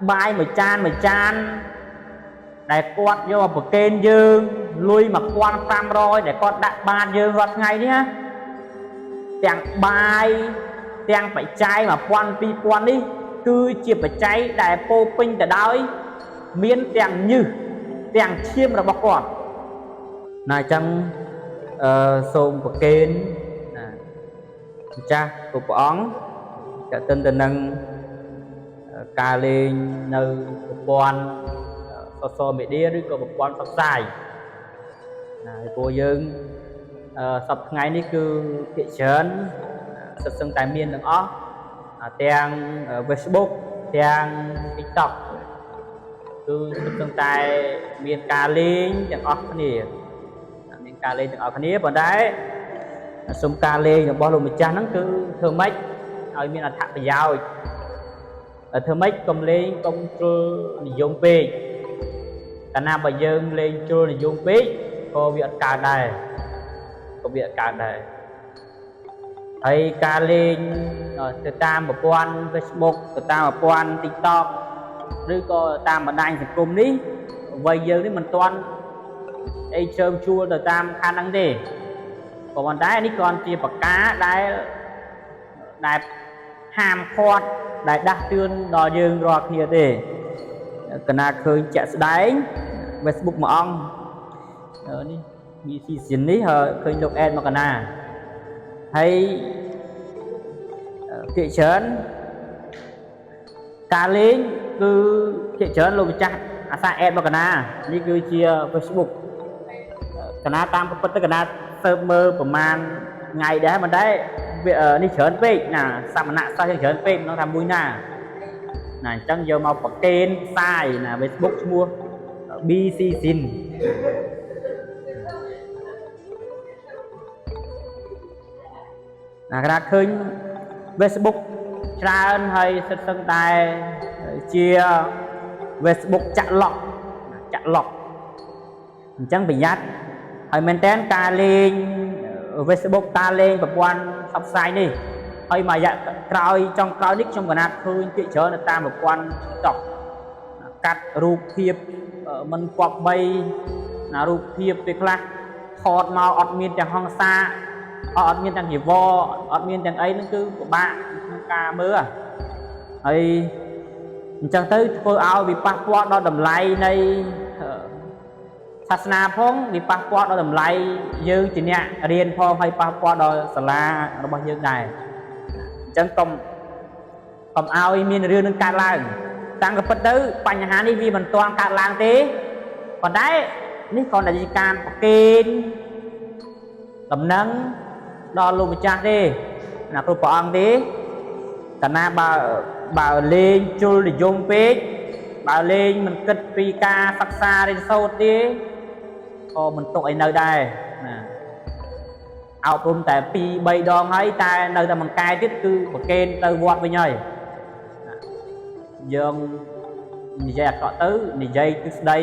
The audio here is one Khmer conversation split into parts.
បាយមួយចានមួយចានដែលគាត់យកមកប្រគេនយើងលុយ1500ដែលគាត់ដាក់បាតយើងរាល់ថ្ងៃនេះណាទាំងបាយទាំងបច្ច័យ1000 2000នេះគឺជាបច្ច័យដែលពោពេញទៅដោយមានទាំងញើសទាំងឈាមរបស់គាត់ណាអញ្ចឹងអឺសូមប្រគេនណាម្ចាស់គ្រប់ព្រះអង្គតេតិនទៅនឹងការលេងនៅប្រព័ន្ធ social media ឬក៏ប្រព័ន្ធផ្សព្វផ្សាយណាពីព្រោះយើងសប្តាហ៍ថ្ងៃនេះគឺភាគច្រើនសិតសឹងតែមានទាំងអស់ទាំង Facebook ទាំង TikTok គឺសិតសឹងតែមានការលេងទាំងអស់គ្នាមានការលេងទាំងអស់គ្នាប៉ុន្តែសូមការលេងរបស់លោកម្ចាស់ហ្នឹងគឺធ្វើម៉េចឲ្យមានអត្ថប្រយោជន៍ធ្វើម៉េចកុំលេងកុំជ្រុលនិយមពេកកាលណាបើយើងលេងជ្រុលនិយមពេកក៏វាអត់កើតដែរក៏វាអត់កើតដែរហើយការលេងទៅតាមប្រព័ន្ធ Facebook ទៅតាមប្រព័ន្ធ TikTok ឬក៏តាមបណ្ដាញសង្គមនេះវ័យយើងនេះមិនទាន់អីជើមជួលទៅតាមខាងហ្នឹងទេក៏ប៉ុន្តែនេះគ្រាន់ជាប្រការដែលហាមឃាត់ដែលដាស់តឿនដល់យើងរាល់គ្នាទេកណាឃើញជាក់ស្ដែង Facebook មួយអង្គនេះ BC សិននេះឃើញលោកអេតមកកណាហើយភាគច្រើនការលេងគឺភាគច្រើនលោកម្ចាស់អាសាអេតមកកណានេះគឺជា Facebook កណាតាមពិតទៅកណាសើបមើលប្រហែលថ្ងៃដែរមិនដែរវានេះច្រើនពេកណាសមណៈសិស្សយើងច្រើនពេកមិនដឹងថាមួយណាណាអញ្ចឹងយកមកប្រកេនផ្សាយណា Facebook ឈ្មោះ BC Sin ណាកណាឃើញ Facebook ច្រើនហើយសិតសឹងតែជា Facebook ចាក់ឡុកចាក់ឡុកអញ្ចឹងប្រយ័ត្នហើយមែនតើការលេង Facebook ការលេងប្រព័ន្ធផ្សព្វផ្សាយនេះហើយមួយរយៈក្រោយចុងក្រោយនេះខ្ញុំកណាត់ឃើញភាគច្រើននៅតាមប្រព័ន្ធ TikTok កាត់រូបភាពមិនគប្បីណារូបភាពពេលខ្លះថតមកអត់មានទាំងហង្សាអត់មានទាំងជីវរអត់មានទាំងអីហ្នឹងគឺពិបាកក្នុងការមើលហើយអញ្ចឹងទៅធ្វើឲ្យវាប៉ះពាល់ដល់តម្លៃនៃសាសនាផងវាប៉ះពាល់ដល់តម្លៃយើងជាអ្នករៀនផងហើយប៉ះពាល់ដល់សាលារបស់យើងដែរអញ្ចឹងកុំឲ្យមានរឿងនឹងកើតឡើងតាំងក៏ពិតទៅបញ្ហានេះវាមិនទាន់កើតឡើងទេប៉ុន្តែនេះគ្រាន់តែជាការប្រគេនដំណឹងដល់លោកម្ចាស់ទេណាគ្រប់ព្រះអង្គទេកាលណាបើលេងជុលនិយមពេកបើលេងមិនគិតពីការសិក្សារៀនសូត្រទេក៏មិនទុកឲ្យនៅដែរណាអប់រំតែ2 3ដងហើយតែនៅតែមួយកែទៀតគឺប្រគេនទៅវត្តវិញហើយយើងនិយាយអាក្រក់ទៅនិយាយទិសដី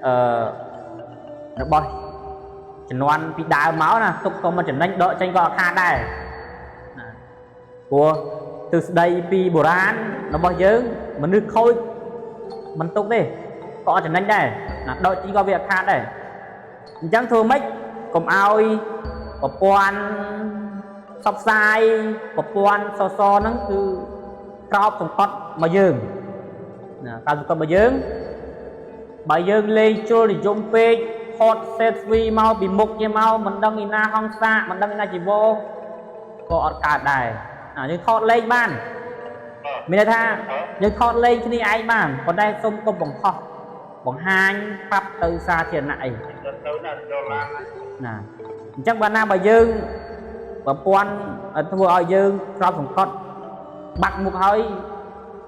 អឺរបស់ជំនាន់ពីដើមមកណាទុកក៏មិនចំណេញដកចេញក៏អត់ខាតដែរណាព្រោះទិសដីពីបុរាណរបស់យើងមនុស្សខូចមិនទុកទេក៏អត់ចំណេញដែរណាដកចេញក៏វាអត់ខាតដែរអញ្ចឹងធ្វើម៉េចកុំឲ្យប្រព័ន្ធផ្សព្វផ្សាយប្រព័ន្ធសសហ្នឹងគឺក្រោបសង្កត់មកយើងណាក្រោបសង្កត់មកយើងបើយើងលេងជុលនិយមពេកថត selfie មកពីមុខគេមកមិនដឹងឯណាហង្សាមិនដឹងឯណាជីវរក៏អត់កើតដែរណាយើងថតលេងបានមានន័យថាយើងថតលេងគ្នាឯងបានប៉ុន្តែសុំកុំបង្ហោះបង្ហាញប្រាប់ទៅសាធារណៈអី ទៅណាដុល្លារ ណាអញ្ចឹងបើណាបើយើងប្រព័ន្ធធ្វើឲ្យយើងក្រោបសង្កត់បាត់មុខហើយ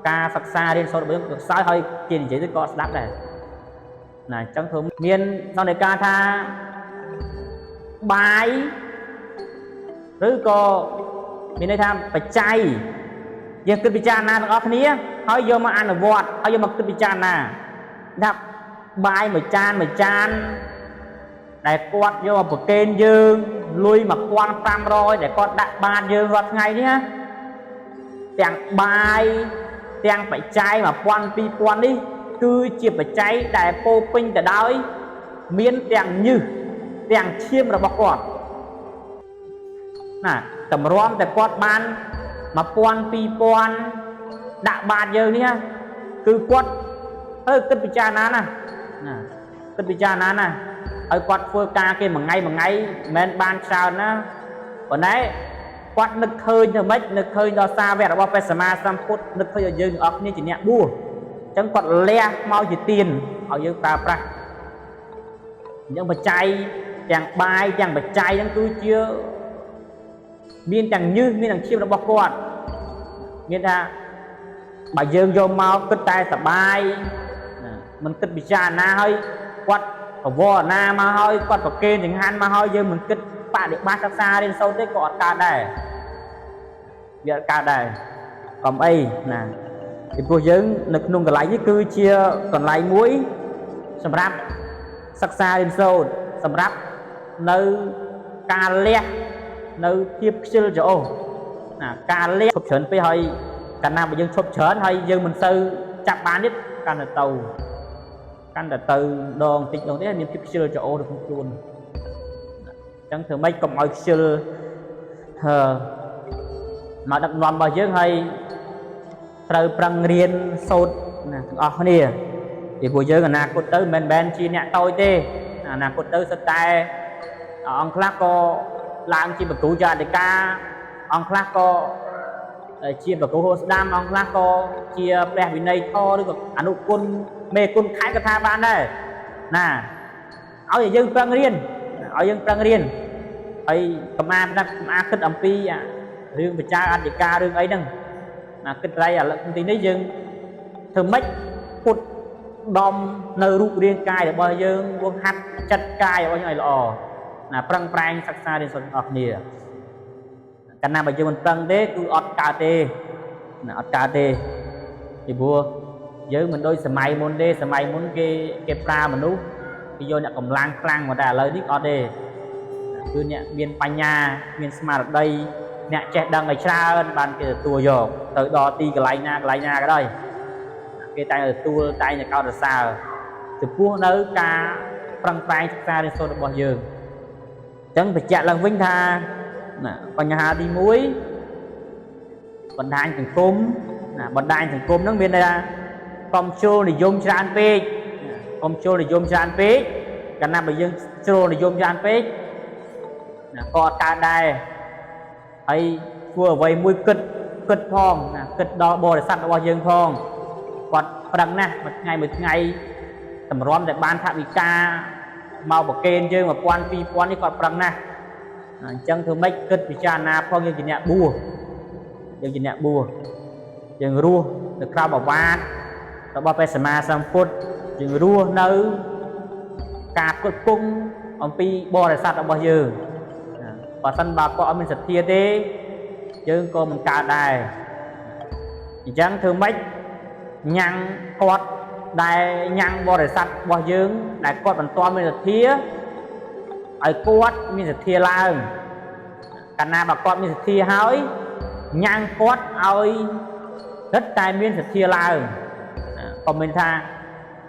ការសិក្សារៀនសូត្ររបស់យើងក៏ខ្សោយហើយគេនិយាយទៅក៏អត់ស្ដាប់ដែរណាអញ្ចឹងធ្វើមានសន្និការថាបាយឬក៏មានន័យថាបច្ច័យយើងគិតពិចារណាទាំងអស់គ្នាហើយយកមកអនុវត្តហើយយកមកគិតពិចារណាថាបាយមួយចានមួយចានដែលគាត់យកមកប្រគេនយើងលុយ1500ដែលគាត់ដាក់បាតយើងរាល់ថ្ងៃនេះណាទាំងបាយ ទាំងបច្ច័យ1000 2000នេះគឺជាបច្ច័យដែលពោពេញទៅដោយមានទាំងញើសទាំងឈាមរបស់គាត់ណាតម្រាំតែគាត់បាន1000 2000ដាក់បាតយើងនេះគឺគាត់គិតពិចារណាណាណាគិតពិចារណាណាឲ្យគាត់ធ្វើការគេមួយថ្ងៃមួយថ្ងៃមិនមែនបានច្រើនណាប៉ុន្តែគាត់នឹកឃើញទៅម៉េចនឹកឃើញដល់សាវករបស់ព្រះសម្មាសម្ពុទ្ធនឹកឃើញឲ្យយើងទាំងអស់គ្នាជាអ្នកបួសអញ្ចឹងគាត់លះមកជាទានឲ្យយើងប្រើប្រាស់អញ្ចឹងបច្ច័យទាំងបាយទាំងបច្ច័យហ្នឹងគឺជាមានទាំងញើសមានទាំងឈាមរបស់គាត់មានថាបើយើងយកមកគិតតែសបាយមិនគិតពិចារណាហើយគាត់ប្រវរណាមកហើយគាត់ប្រគេនចង្ហាន់មកហើយយើងមិនគិតបដិបត្តិសិក្សារៀនសូត្រទេក៏អត់កើតដែរវាអត់កើតដែរកុំអីណាពីព្រោះយើងនៅក្នុងកន្លែងនេះគឺជាកន្លែងមួយសម្រាប់សិក្សារៀនសូត្រសម្រាប់នៅការលះនៅភាពខ្ជិលច្រអូសណាការលះឈប់ច្រើនពេកហើយកាលណាបើយើងឈប់ច្រើនហើយយើងមិនសូវចាប់បានទៀតកាន់តែទៅកាន់តែទៅដងតិចដងទៀតមានភាពខ្ជិលច្រអូសនៅក្នុងខ្លួនអញ្ចឹងធ្វើម៉េចកុំឲ្យខ្ជិលមកដឹកនាំរបស់យើងហើយត្រូវប្រឹងរៀនសូត្រណាទាំងអស់គ្នាពីព្រោះយើងអនាគតទៅមិនមែនជាអ្នកតូចទេអនាគតទៅសុទ្ធតែអង្គខ្លះក៏ឡើងជាប្រគ្រូចៅអធិការអង្គខ្លះក៏ជាប្រគ្រូហូស្ដាំអង្គខ្លះក៏ជាព្រះវិន័យធរឬក៏អនុគុណមេគុណខេត្តក៏ថាបានដែរណាឲ្យយើងប្រឹងរៀនឲ្យយើងប្រឹងរៀនហើយកុំអាគិតអំពីរឿងបច្ចាអធិការរឿងអីហ្នឹងណាគិតរៃឥឡូវទីនេះយើងធ្វើម៉េចពុតដំនៅរូបរាងកាយរបស់យើងវងហាត់ចិត្តកាយរបស់យើងឲ្យល្អណាប្រឹងប្រែងសិក្សារៀនសូត្រទាំងអស់គ្នាកាលណាបើយើងមិនប្រឹងទេគឺអត់កើតទេណាអត់កើតទេពីព្រោះយើងមិនដូចសម័យមុនទេសម័យមុនគេប្រើមនុស្សគេយកអ្នកកម្លាំងខ្លាំងមកតែឥឡូវនេះអត់ទេគឺអ្នកមានបញ្ញាមានស្មារតីអ្នកចេះដឹងឲ្យច្រើនបានគេទទួលយកទៅដល់ទីកន្លែងណាកន្លែងណាក៏ដោយគេតែងទទួលតែងតែកោតសរសើរចំពោះនៅការប្រឹងប្រែងសិក្សារៀនសូត្ររបស់យើងអញ្ចឹងបញ្ជាក់ឡើងវិញថាណាបញ្ហាទី1បណ្ដាញសង្គមណាបណ្ដាញសង្គមហ្នឹងមានន័យថាកុំចូលនិយមច្រើនពេកកុំចូលនិយមច្រើនពេកកាលណាបើយើងចូលនិយមច្រើនពេកណាក៏អត់កើតដែរហើយធ្វើអ្វីមួយគិតផងណាគិតដល់បរិស័ទរបស់យើងផងគាត់ប្រឹងណាស់មួយថ្ងៃមួយថ្ងៃតម្រាំតែបានថវិកាមកប្រគេនយើង1000 2000នេះគាត់ប្រឹងណាស់អញ្ចឹងធ្វើម៉េចគិតពិចារណាផងយើងជាអ្នកបួសយើងជាអ្នកបួសយើងរស់នៅក្រោមអាវាតរបស់ព្រះសម្មាសម្ពុទ្ធយើងរស់នៅការផ្គត់ផ្គង់អំពីបរិស័ទរបស់យើងបើសិនបើគាត់អត់មានសទ្ធាទេយើងក៏មិនកើតដែរអញ្ចឹងធ្វើម៉េចញ៉ាំងគាត់ដែលញ៉ាំងបរិស័ទរបស់យើងដែលគាត់មិនទាន់មានសទ្ធាឲ្យគាត់មានសទ្ធាឡើងកាលណាបើគាត់មានសទ្ធាហើយញ៉ាំងគាត់ឲ្យរឹតតែមានសទ្ធាឡើងក៏មានថា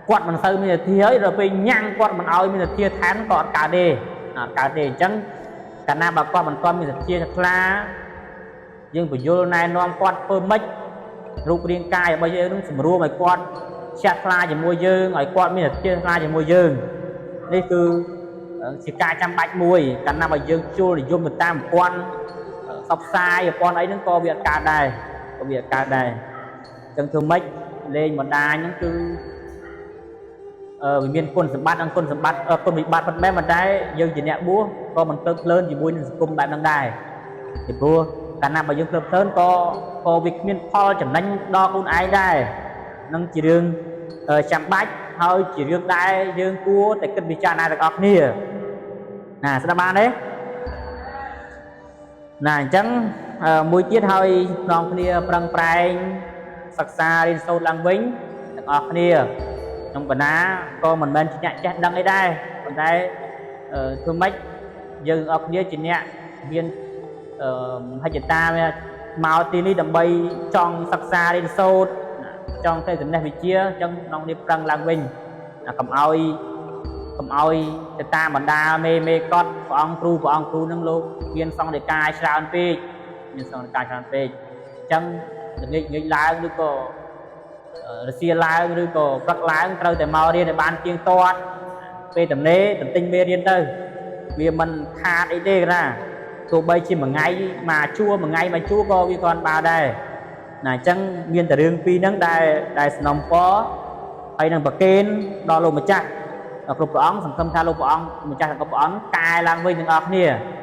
គាត់មិនសូវមានសទ្ធាហើយដល់ពេលញ៉ាំងគាត់មិនឲ្យមានសទ្ធាថែមក៏អត់កើតទេអត់កើតទេអញ្ចឹងកាលណាបើគាត់មិនទាន់មានសទ្ធាថ្លាយើងបញ្យល់ណែនាំគាត់ធ្វើម៉េចរូបរាងកាយរបស់យើងនឹងសម្រួមឲ្យគាត់ជ្រះថ្លាជាមួយយើងឲ្យគាត់មានសទ្ធាថ្លាជាមួយយើងនេះគឺជាការចាំបាច់មួយកាលណាបើយើងជួលនិយមទៅតាមប្រព័ន្ធផ្សព្វផ្សាយប្រព័ន្ធអីហ្នឹងក៏វាអត់កើតដែរក៏វាអត់កើតដែរអញ្ចឹងធ្វើម៉េចលេងបណ្ដាញហ្នឹងគឺវាមានគុណសម្បត្តិនិងគុណសម្បត្តិគុណវិបត្តិប៉ុន្តែប៉ុន្តែយើងជាអ្នកបួសក៏មិនទៅភ្លើនជាមួយនឹងសង្គមបែបហ្នឹងដែរពីព្រោះកាលណាបើយើងភ្លើនភ្លើនក៏វាគ្មានផលចំណេញដល់ខ្លួនឯងដែរនឹងជារឿងចាំបាច់ហើយជារឿងដែលយើងគួរតែគិតពិចារណាទាំងអស់គ្នាណាស្ដាប់បានទេណាអញ្ចឹងមួយទៀតហើយនាំគ្នាប្រឹងប្រែងសិក្សារៀនសូត្រឡើងវិញទាំងអស់គ្នាខ្ញុំកណាក៏មិនមែនជាអ្នកចេះដឹងអីដែរប៉ុន្តែធ្វើម៉េចយើងអស់គ្នាជាអ្នកមានមហិច្ឆតាមកទីនេះដើម្បីចង់សិក្សារៀនសូត្រ ចង់ទៅចំណេះវិជ្ជាអញ្ចឹងក្នុងនេះប្រឹងឡើងវិញកុំឲ្យកុំឲ្យទៅតាមបណ្ដាមេមេកត់ព្រះអង្គគ្រូព្រះអង្គគ្រូនឹងលោកមានសង្ឃដីកាច្រើនពេកមានសង្ឃដីកាច្រើនពេកអញ្ចឹងល្ងាចងាចឡើងឬក៏រសៀលឡើងឬក៏ព្រឹកឡើងត្រូវតែមករៀនឲ្យបានទៀងទាត់ពេលទំនេរទន្ទិញមេរៀនទៅវាមិនខាតអីទេណាទោះបីជាមួយថ្ងៃមកជួមួយថ្ងៃមកជួក៏វាគ្រាន់បើដែរណាអញ្ចឹងមានតែរឿងពីរហ្នឹងដែលដែលសំណពរហើយនឹងប្រគេនដល់លោកម្ចាស់គ្រប់ព្រះអង្គសង្ឃឹមថាលោកព្រះអង្គម្ចាស់គ្រប់ព្រះអង្គកែឡើងវិញទាំងអស់គ្នា។